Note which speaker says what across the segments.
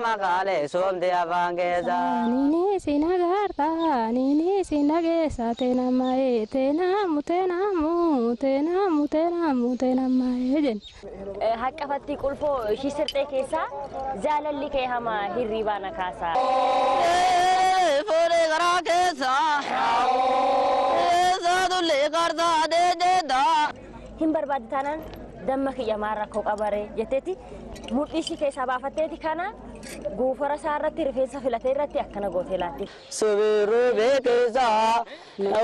Speaker 1: maqaalee soomte afaan keessa.
Speaker 2: Nini sinagarta nini sinageessa teenamae teenamu teenamu teenamu teenamu teenamae jenna.
Speaker 3: Haqqafatti qulfoo ishii sirxee keessaa jaalalli kee hamaa hirribaa na kaasaa.
Speaker 1: Fooree garaa keessaa saadullee qarsaa deedeedaa.
Speaker 3: Hin barbaadde taanaan damma kiyya maal rakkoo qabaree jetteeti mudhii ishii keessaa baafatteeti kana guufara isaa irratti rifeensa filatee irratti akkana gootee laatti.
Speaker 1: Subiruu beekisaa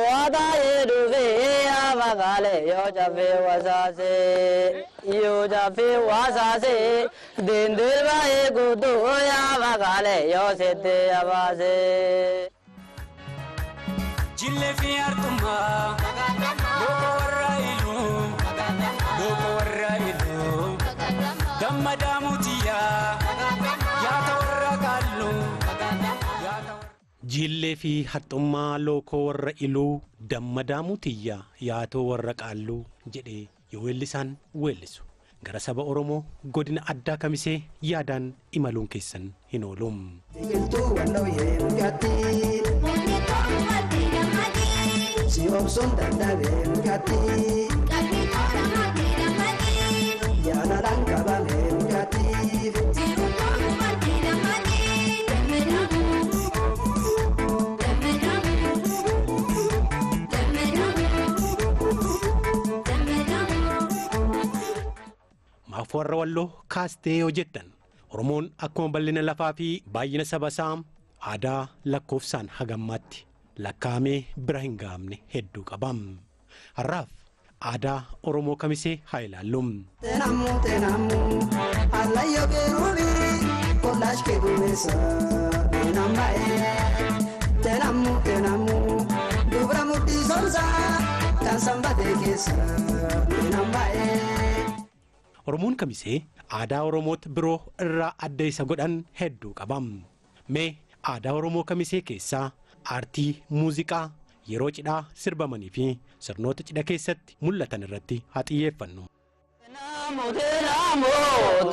Speaker 1: waataayee dhufee maqaalee yoo caffee wasaasee yoo caffee wasaasee dindil baay'ee guutuu yaa maqaalee yoo settee abaasee.
Speaker 4: Jillee fi hartummaa looko warra iluu looko warra iluu damma daamutiyyaa yaata warra kaalluu.
Speaker 5: Jillee fi haxxummaa lookoo warra iluu damma daamutiyyaa yaatoo warra qaalluu jedhee yoo weellisaan weellisu gara saba Oromoo godina addaa kamisee yaadaan imaluun keessan hin oolu.
Speaker 6: Biqiltuu wallooyee mukaatti. Si obsuun dadhabee mukaatti. Jaalalaan qabamee mukaatti.
Speaker 5: Maaf warra walloo kaastee yoo jettan Oromoon akkuma bal'ina lafaa fi baay'ina saba isaa aadaa lakkoofsaan hagammaatti lakkaa'amee bira hin gahamne hedduu qaba. Har'aaf aadaa Oromoo kamisee haa ilaallu.
Speaker 6: Teenamu teenamu allayyoo keeruubi kollaash kee duumessa teenambaa'ee. Teenamu teenamu dubra mudhii soomsaa kan sanbatee keessa teenambaa'ee.
Speaker 5: Oromoon kamisee aadaa Oromoota biroo irraa adda isa godhan hedduu qaba. Mee aadaa Oromoo kamisee keessaa aartii muuziqaa yeroo cidhaa sirbamanii fi sirnoota cidha keessatti mul'atan irratti haa xiyyeeffannu.
Speaker 1: Teenamu teenamu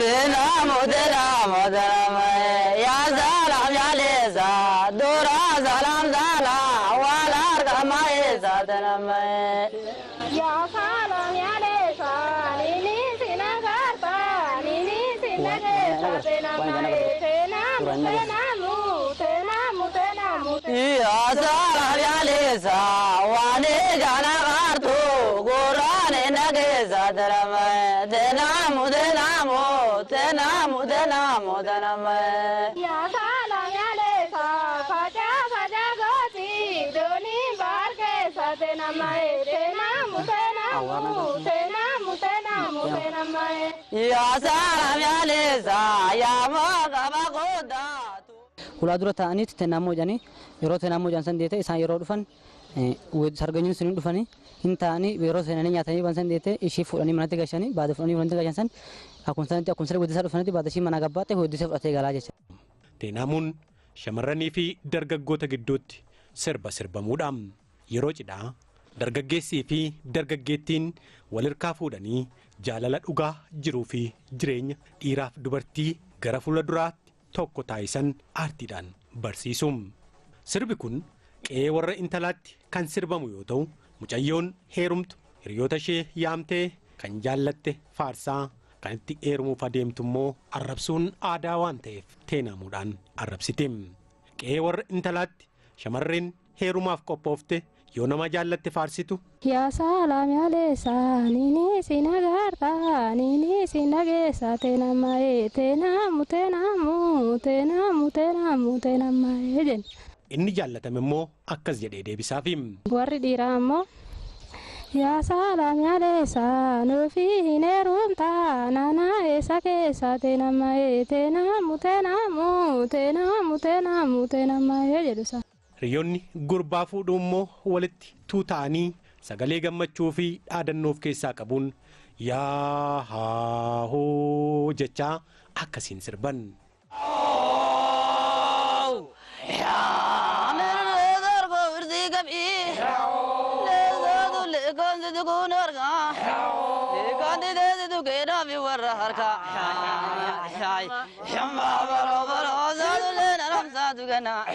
Speaker 1: teenamu teenamu teenamae yaa saalaam yaa leessa dura saalaam saalaa waala argama eessa teenamae.
Speaker 2: Yaa saalaam yaa leessa nini sinagarta nini sinageessa teenamae teenamu teenamu teenamu teenamu.
Speaker 1: Yaa saalaam yaa leessa waani gana qartu gurraani nageessa teenamae teenamu teenamu teenamu teenamu teenamae.
Speaker 2: Yaa saalaam yaa leessa faca faca gooti doonii baar keessa teenamae teenamu teenamu teenamu teenamu teenamae.
Speaker 1: Yaa saalaam yaa leessa yaa mooqa guddaa.
Speaker 7: Ulaa dura ta'aniiti teenaamoo jedhanii yeroo teenaamoo jedhan san deete isaan yeroo dhufan sarganyuun suniin dhufanii hin ta'anii yeroo seenanii nyaatanii ban san deete ishii fuudhanii manatti gashanii baada fuudhanii manatti gashan san akkuma sanatti akkuma sirrii weeddisaa dhufanitti baada ishii manaa gabbaatte weeddisee fudhatee galaa jecha.
Speaker 5: Teenaamuun shamarranii fi dargaggoota gidduutti sirba sirbamuudha. Yeroo cidhaa dargaggeessii fi dargaggeettiin wal hirkaa fuudhanii jaalala dhugaa jiruu fi jireenya dhiiraaf dubartii gara fuula duraatti tokko taasisan aartiidhaan barsiisu. Sirbi kun qe'ee warra intalaatti kan sirbamu yoo ta'u mucayyoon heerumtu hiriyoota ishee yaamtee kan jaallatte faarsaa kan itti heerumuuf adeemtu immoo arrabsuun aadaa waan ta'eef teenaamuudhaan arrabsiti. Qe'ee warra intalaatti shamarreen heerumaaf qophoofte yoo nama jaallatte faarsitu.
Speaker 2: Yaa saalaam yaa leessa nini sinagarta nini sinageessa teenamae teenamu teenamu teenamu teenamu teenamae jenna.
Speaker 5: Inni jaallatame immoo akkas jedhee deebisaafi.
Speaker 2: Warri dhiiraa immoo yaa saalaam yaa leessa nuufi hin heerumta naanaa eessa keessa teenamae teenamu teenamu teenamu teenamu teenamae jedhu isaa.
Speaker 5: Hiriyoonni gurbaa fuudhuu immoo walitti tuuta'anii sagalee gammachuu fi dhaadannoo of keessaa qabuun yaa haahoo jechaa akkasiin sirban.
Speaker 1: Warra harkaa. dugana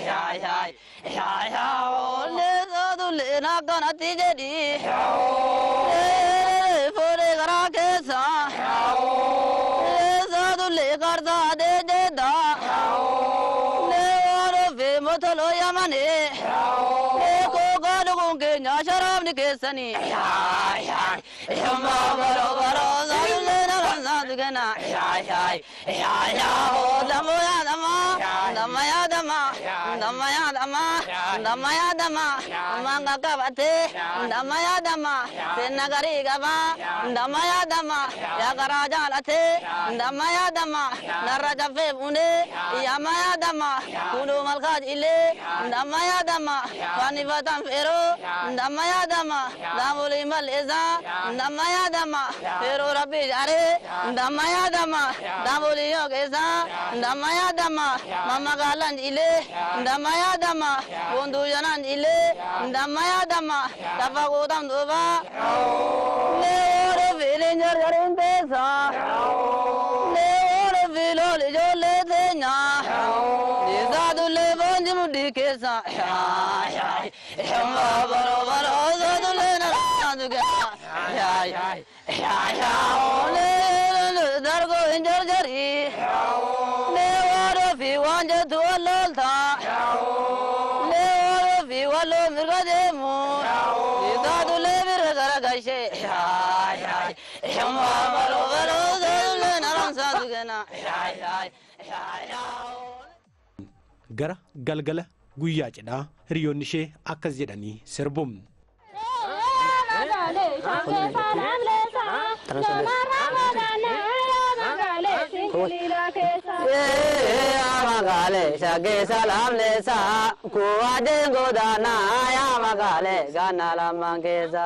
Speaker 1: le kanatti jedhi fooree garaa keessa saadullee qarsaa deedeedda leewwan motoloo yamanii kookaa dhuguun keenya sharaabni keessanii saadullee nagaan dugana dammoo yaadama damma yaadama damma yaadama damma yaadama manga qabate damma yaadama senna garii qaba damma yaadama yaa garaa jaalate damma yaadama narra caffee bune yamma yaadama kunuu malkaa jilee damma yaadama fannifatan feeroo damma yaadama daamolii mal'isa damma yaadama feeroo rabbii jaaree damma yaadama daamolii yookeessa damma yaadama mamagaalaan jilee damma yaadama bonduu janaan jilee damma yaadama lafa gootam duuba leewwan fiiliin jarjariin teessa leewwan fiilool ijoollee teenya saadullee boonji mudhii keessa baroo baroo saadullee nagaa dargoo hin jarjarii leewwan fi waan jettu wallolta leewwan fi walloo mirga deemu saadullee mirga gara gashee baroo baroo saadullee nagaan saadugena.
Speaker 5: Gara galgala guyyaa cidhaa hiriyoonni ishee akkas jedhanii sirbu.
Speaker 1: Magaalee shaggee salaam leessa kuwaa deengoo daanaa yaa magaalee ganna lamaan keessa.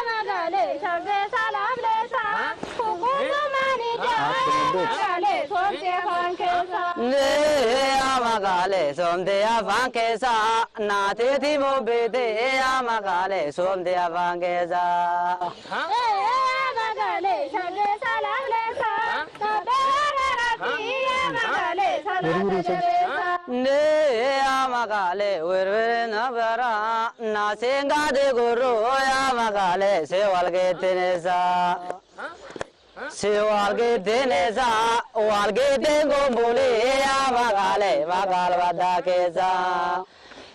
Speaker 2: Magaalee shaggee salaam leessa kukuumaanii jaa magaalee soomtee afaan keessa.
Speaker 1: Yaa magaalee soomtee afaan keessa naateeti mobeetee yaa magaalee soomtee afaan keessa.
Speaker 2: Magaalee shaggee salaam leessa
Speaker 1: yaa magaalee werwere nabara naasengaa deegorro yaa magaalee sewalgeetteneessa. Sewalgeetteneessa walgeetteen gombolee yaa magaalee magaal baddaa keessa.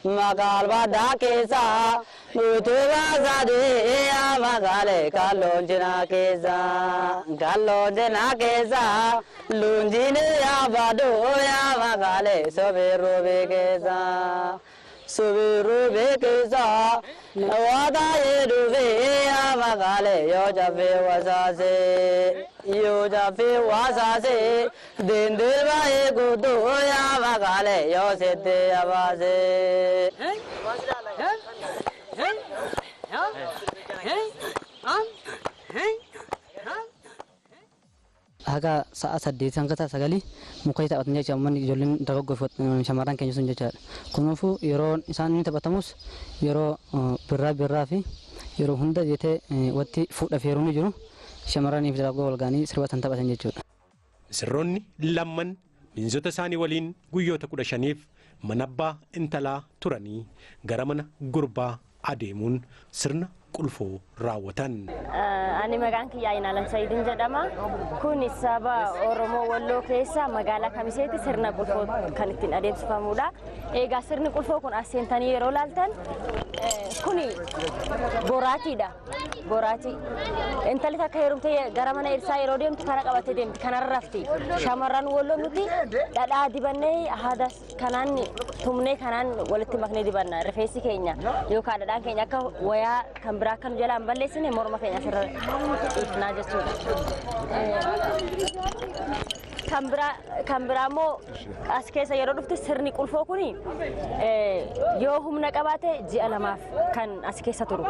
Speaker 1: Magaal baddaa keessa utubaa sadii yaa magaalee kalloon cinaa keessa. Kalloon cinaa keessa lunjine yaa badoo yaa magaalee sobeeroo keessa. Sobeeroo keessa waata yeedufee yaa magaalee yoo jafee wasaasee. Yoo jafee wasaasee dendeel baay'ee guutuu yaa magaalee yoo settee yabaasee.
Speaker 7: Haga sa'a 8 hanga sa'a 9 muka taphatan jecha uummanni ijoolleen dargaggoo fi shamarran keenya sun jechaadha. Kunuunfuu yeroo isaan inni taphatamus yeroo birraa birraa fi yeroo hunda jettee watti fuudhaaf yeroo inni jiru shamarranii fi dargaggoo wal ga'anii sirba san taphatan jechuudha.
Speaker 5: Misirroonni lamman miinzota isaanii waliin guyyoota 15f mana abbaa intalaa turanii gara mana gurbaa adeemuun sirna qulfoo raawwatan.
Speaker 3: Ani maqaan kiyya Ayinaalam Sayidiin jedhama. Kun saba Oromoo Walloo keessa magaalaa Kamiseetti sirna qulfoo kan ittiin adeemsifamudha. Egaa sirni qulfoo kun as seentanii yeroo laaltan kuni boraatiidha. Boraatii. Intalli takka heerumtee gara mana ibsaa yeroo deemtu kana qabattee deemti. Kanarra rafti. Shamarran Walloo nuti dhadhaa dibannee haada kanaan tumnee kanaan walitti maknee dibanna. Rifeensi keenya yookaan dhadhaan keenya akka wayaa kan biraa akka nu jalaa hin balleessine morma keenya asirra dhiifnaa jechuudha. Kan biraa immoo as keessa yeroo dhufte sirni qulfoo kuni yoo humna qabaate ji'a 2 kan as keessa turu.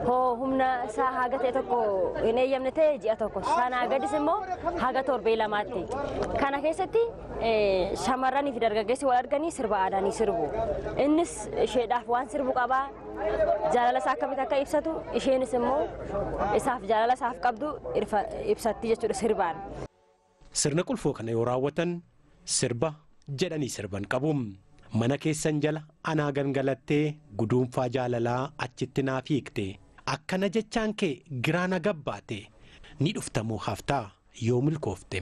Speaker 3: Hoo humna isaa haga ta'e tokko hin eeyyamne ta'e ji'a 1 sanaa gadis immoo haga torbee 2tti. Kana keessatti shamarranii fi dargaggeessi wal arganii sirba aadaa ni sirbu. Innis isheedhaaf waan sirbu qabaa. Jaalala isaa akkamitti akka ibsatu isheenis immoo isaaf jaalala isaaf qabdu ibsatti jechuudha sirbaan.
Speaker 5: Sirna qulfoo kana yoo raawwatan sirba jedhanii sirban qabu. Mana keessan jala anaa gangalattee guduunfaa jaalalaa achitti naaf hiikte. Akkana jechaan kee giraana gabbaate ni dhuftamoo haftaa yoo milkoofte.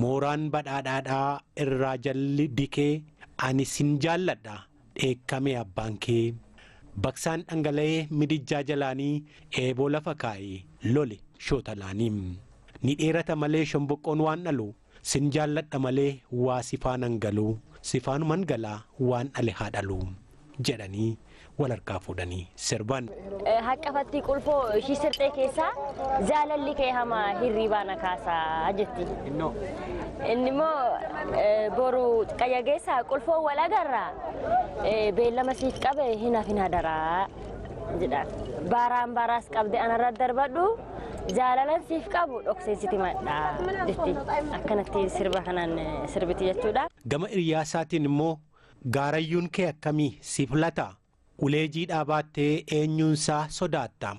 Speaker 5: Mooraan badhaadhaadhaa irraa jalli dikee ani sin jaalladha dheekkamee abbaan kee. Baksaan dhangala'ee midijjaa jalaanii eeboo lafa kaa'ee lole shootalaanii. Ni dheerata malee shomboqqoon waan dhalu sin jaalladha malee waa sifaanan galuu sifaanuman galaa waan dhale haa dhalu jedhanii wal harkaa fuudhanii sirban.
Speaker 3: Haqqafattii qulfoo ishii sirxee keessaa jaalalli kee hamaa hirribaa na kaasaa jetti. Inni immoo boru qayya geessaa qulfoo wal agarraa beellama siif qabe hin hafin hadaraa jedha. Baaraan baaraas qabde anarra darbadhu jaalalan siif qabu dhokseen madhaa jetti. Akkanatti sirba kanaan sirbiti jechuudha.
Speaker 5: Gama hiriyaasaatiin immoo gaarayyuun kee akkamii siif lata? Ulee jiidhaa baattee eenyuunsaa sodaatta?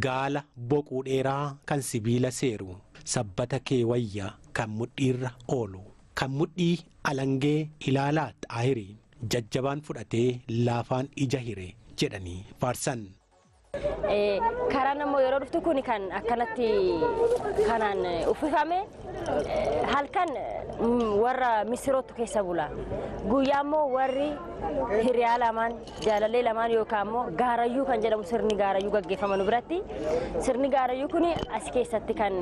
Speaker 5: Gaala boquu dheeraa kan sibiila seeru sabbata kee wayya kan mudhiirra oolu kan mudhii alangee ilaalaa xaahiri jajjabaan fudhatee laafaan ija hire jedhanii faarsan.
Speaker 3: Karaan ammoo yeroo dhuftu kun kan akkanatti kanaan uffifame halkan warra misirootu keessa bula. Guyyaa immoo warri hiriyaa lamaan jaalallee lamaan yookaan immoo gaarayyuu kan jedhamu sirni gaarayyuu gaggeeffama nu biratti. Sirni gaarayyuu kun as keessatti kan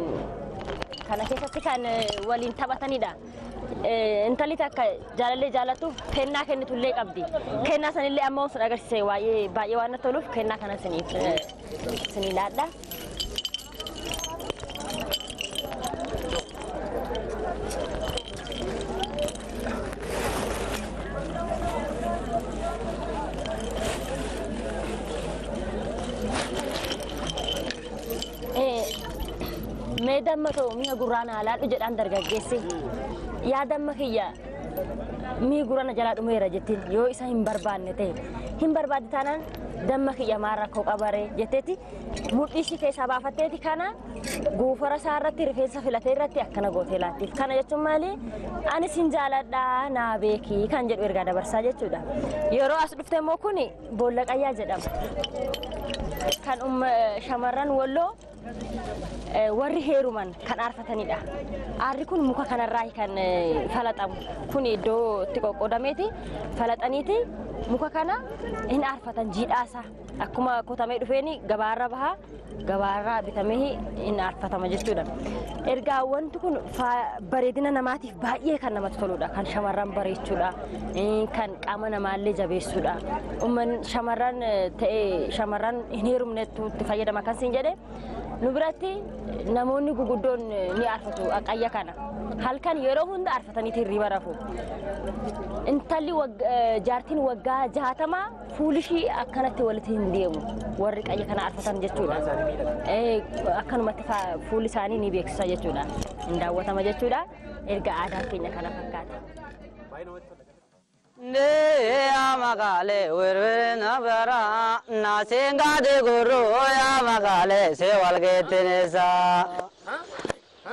Speaker 3: kana keessatti kan waliin taphatanidha. Intalli takka jaalallee jaallattuuf kennaa kennitullee qabdi. Kennaa sanillee amma sun agarsiise baay'ee waan natti toluuf kennaa kana siniif sinii laadha. Mee damma ta'u mi'a gurraan haalaadhu jedhaan dargaggeessi. Yaa damma kiyya mi'i gurraan jalaa dhumeera jettiin yoo isa hin barbaanne ta'e hin barbaadde taanaan damma kiyya maal rakkoo qabaree jetteeti mudhii ishii keessaa baafatteeti kana guufara isaa irratti rifeensa filatee irratti akkana gootee laattiif. Kana jechuun maali? Ani sin jaaladhaa naa beekii kan jedhu ergaa dabarsaa jechuudha. Yeroo as dhufte immoo kuni boolla qayyaa jedhama. Kan shamarran walloo warri heeruman kan aarfatanidha. Aarri kun muka kanarraa kan falaxamu. Kun iddoo itti qoqqoodameeti falaxaniiti muka kana hin aarfatan jiidhaasaa. Akkuma qotamee dhufeeni gabaarra baha gabaarraa bitamee hin aarfatama jechuudha. Ergaa wanti kun bareedina namaatiif baay'ee kan namatti toludha. Kan shamarran bareechuudha. Kan qaama namaallee jabeessuudha. Uummanni shamarran ta'ee shamarran hin heerumnetti itti fayyadama kan siin jedhe. Nu biratti namoonni guguddoon ni aarfatu qayya kana. Halkan yeroo hunda aarfataniiti hirriba rafu. Intalli jaartiin waggaa 60 fuulishii akkanatti walitti hin deemu warri qayya kana aarfatan jechuudha. Akkanumatti fuulli isaanii ni beeksisa jechuudha. Hin daawwatama jechuudha. Erga aadaan keenya kana fakkaata.
Speaker 1: Ya magale werwere nabara na senga de guru ya magale se walge tenesa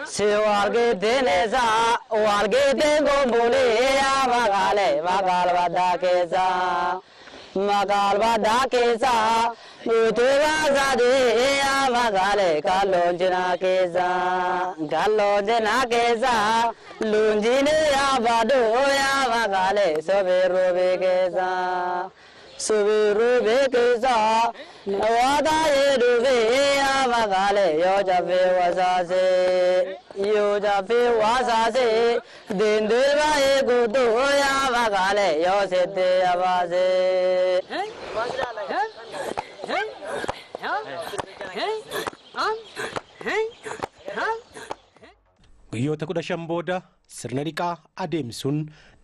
Speaker 1: se walge tenesa walge te gombule ya magale magal bada kesa magal bada kesa mutuwa zade ya magale kalonjina kesa kalonjina kesa lunjine ya bado ya magale soberu bekesa soberu bekesa wada yeruve ya magale yo jabe wasase yo jabe wasase dindulwa e gudo ya magale yo sete abase.
Speaker 5: Guyyoota 15 booda sirna dhiqaa adeemsuun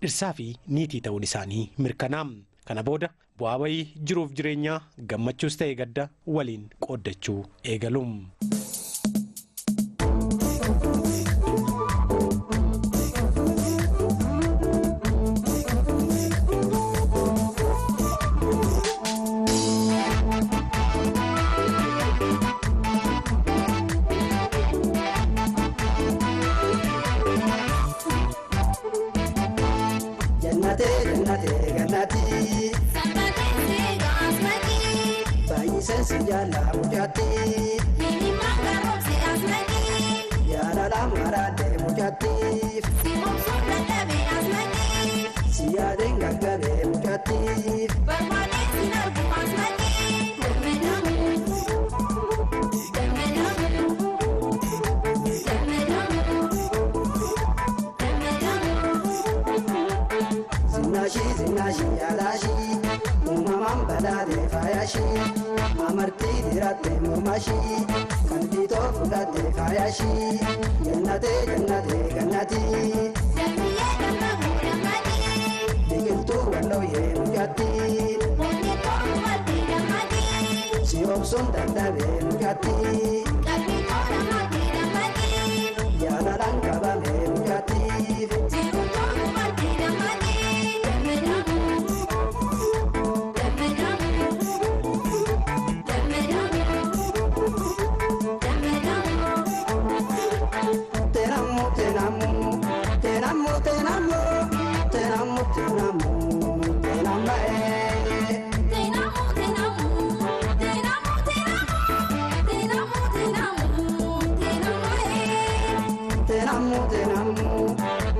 Speaker 5: dhirsaa fi niitii ta'uun isaanii mirkanaa'e. Kana booda bu'aa bayii jiruuf jireenyaa gammachuus ta'e gadda waliin qooddachuu eegalu.
Speaker 6: Jannate jannate gannati. Baay'iseen si jaallaa mucaatti. Jaalala maraadde mucaatti. Si yaadeen gaggabee mucaatti. Zinaashi zinaashi yaalaashi uumamaan badhaadhe faayashi amartii diratte mormashi kan bitoo fudhatte faayashi jannatee jannatee gannati. Biqiltuu wallooyee mucaatti. Si obsuun dadhabee mucaatti. Jaalalaan qabamee mucaatti. Tenamu tenamu tenamu tenamu tenamu tenamu tenamae. Tenamu tenamu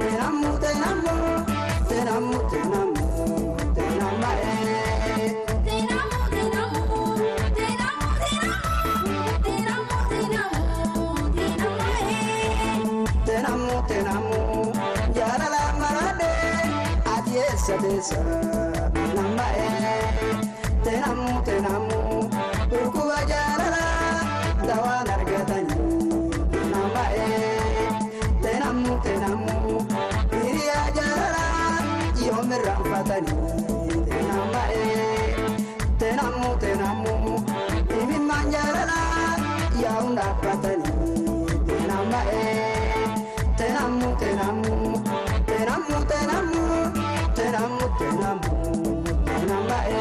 Speaker 6: tenamu tenamu tenamu tenamu tenamae. Tenamu tenamu jaalala maraadhe ati eessa teessa namae. Tenamu tenamu dhukkuba jaalala dawaan argatanii namae. Tenamu tenamu hiriyaa jaalala yoom irraanfatanii namae. Tenamu tenamu imimmaan jaalala yaa'uun dhaabbatanii namae. Tenamu tenamu tenamu tenamu tenamu tenamu tenamae.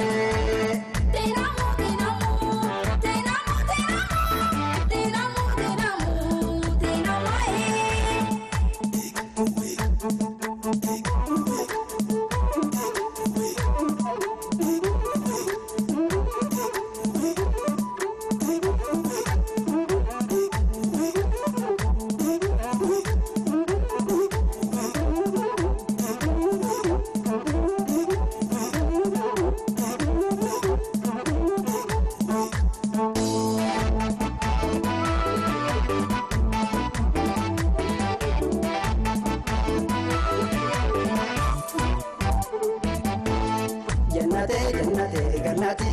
Speaker 6: Jannatee jannatee gannati.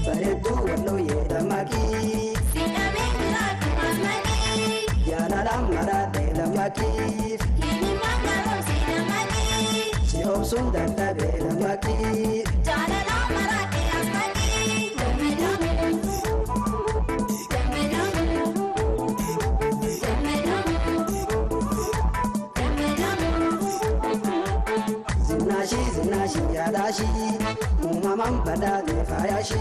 Speaker 6: Bareedduu wallooyee dammaqii. Jaalalaan maraadhee dammaqii. Si obsuun dadhabee dammaqii. Zinaashi zinaashi yaadaashi uumamaan badhaadhe faayashi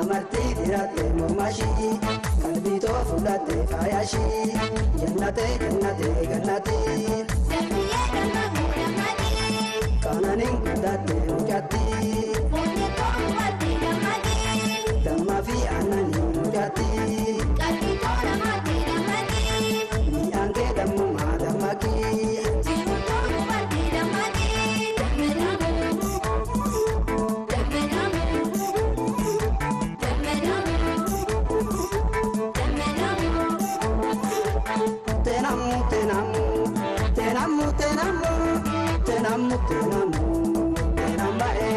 Speaker 6: amartii diratte mormashi kan bitoo fudhatte faayashi jannatee jannatee gannati. Qaananiin guddatte mucaatti. Dammaa fi aannanii mucaatti. Mi'aan kee dammumaa dammaqii. Tenamu tenamu tenamu tenamu tenamu tenamu tenamae.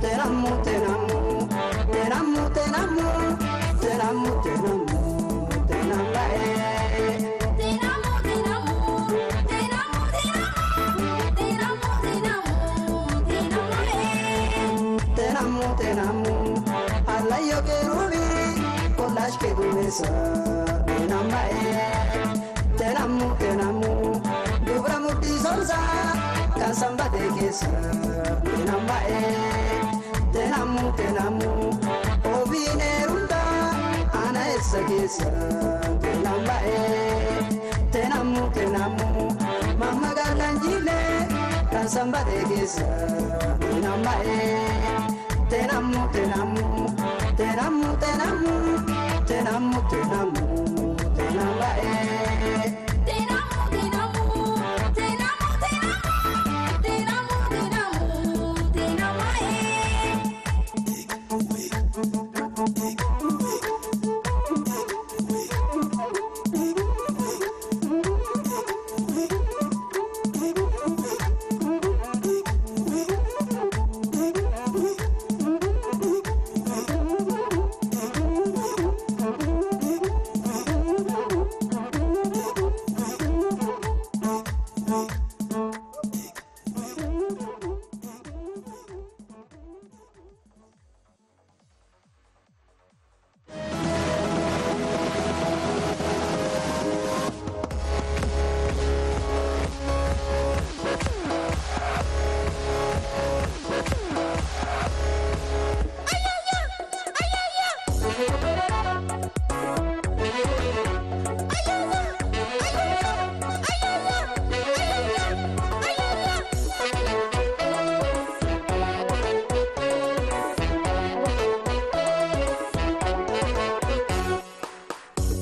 Speaker 6: Tenamu tenamu tenamu tenamu tenamu tenamu tenamae. Tenamu tenamu alayyo kerubi kollash ke dumeessa tenamae. Tenamu tenamu dubra mudhii sonsaa kan sanbatee keessa tenamae. Tenamu tenamu ofiin heerumtaa keessa tenambae tenamu tenamu mamagaalaan jiilee kan sanbatee keessa tenambae tenamu tenamu tenamu tenamu tenamu tenamu tenambae.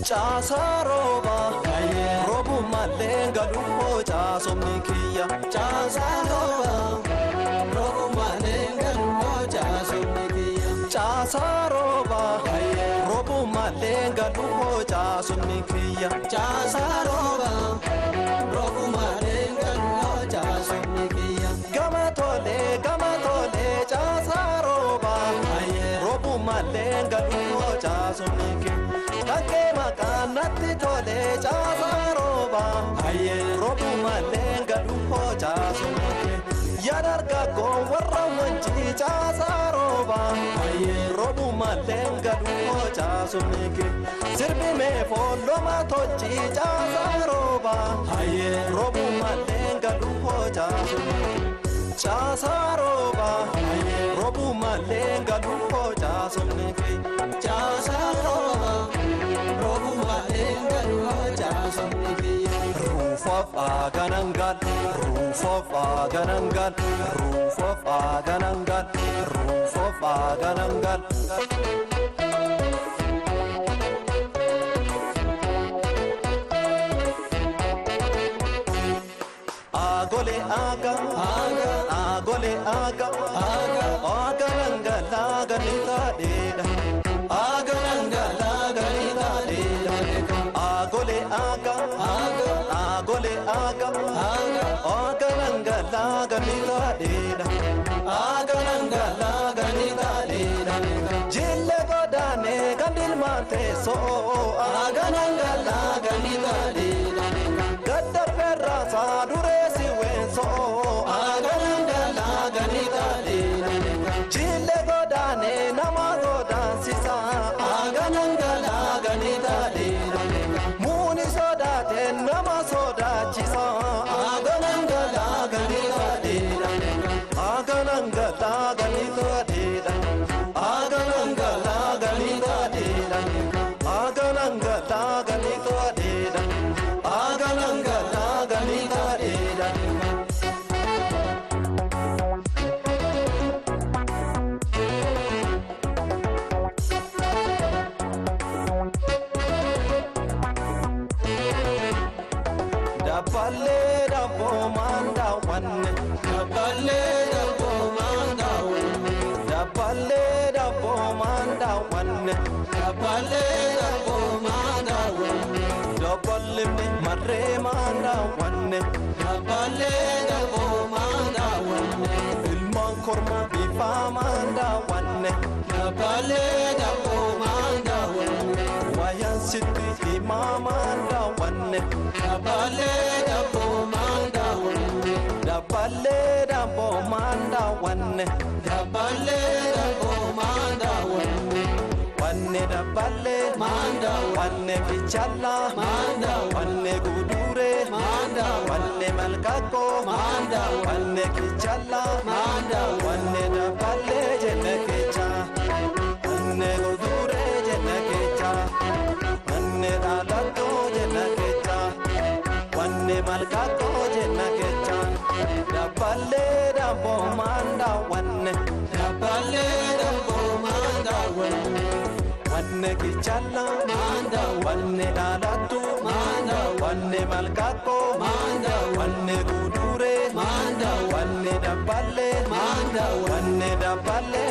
Speaker 8: Caasaa rooba roobu galu caasomni kiyya. Caasaa rooba roobu malee galu caasomni kiyya. Caasaa rooba roobu malee galu caasomni kiyya. Caasaa rooba roobu malee galu caasomni kiyya. Gama tolee caasaa rooba roobu malee galu caasomni kiyya. Kankee maqaan natti tolee caasaa rooba roobu malee galu caasomni kiyya. Yaada warra wanci caasaa rooba roobu malee galu caasomni kiyya. Sirbi meefoo loma tolchi caasaa rooba roobu malee galu caasomni kiyya. Caasaa rooba roobu malee galu caasomni kiyya. Caasaa rooba. Roobu malee galu caasomni kiyya. Ruufoof aganangal, ruufoof aganangal, ruufoof aganangal, ruufoof aganangal. Agole aga, aga, agole aga, aga, aganangal aganita dheedha. Aganangal aganita dheedha. Agole aga, aga, agole aga, aga, aganangal aganita dheedha. Aganangal aganita dheedha. Jille godaane kan teessoo aganangal aganita dheedha. Gadda ferraasaa dureessi weensoo aganangal aganita dheedha. Jille godaane nama godaansisa aganangal aganita dheedha. Muuni sodaate nama sodaachisa aganangal aganita dheedha. Aganangal aganita dheedha. Aganangal aganita dheedha. Aganangal aganita dheedha. Aganangal aganita dheedha. Dabbalee dabboomaan daawwanne. Dabbalee dabboomaan daawwanne. Dabbalee dabboomaan daawwanne. Dabbalee dabboomaan daawwanne. Dabballee marree maan daawwanne. Dabbalee dabboomaan daawwanne. Ilmaan korma bifaa maan daawwanne. Dabbalee dabboomaan daawwanne. Wayaan sitti himaa maan daawwanne. Dabbalee dabboomaan daawwanne. Dabbalee dabboomaan daawwanne. Dabbalee dabboomaan daawwanne. Wanne dabbalee maan daawwanne. Wanne fichallaa maan daawwanne. Wanne guduree maan daawwanne. Wanne malkakkoo maan daawwanne. Wanne kichallaa maan daawwanne. Wanne dabbalee jenne kecha. Wanne guduree jenne kecha. Wanne kichalla wanne dhalattu wanne malkaakko wanne gudure wanne dabballe wanne dabballe.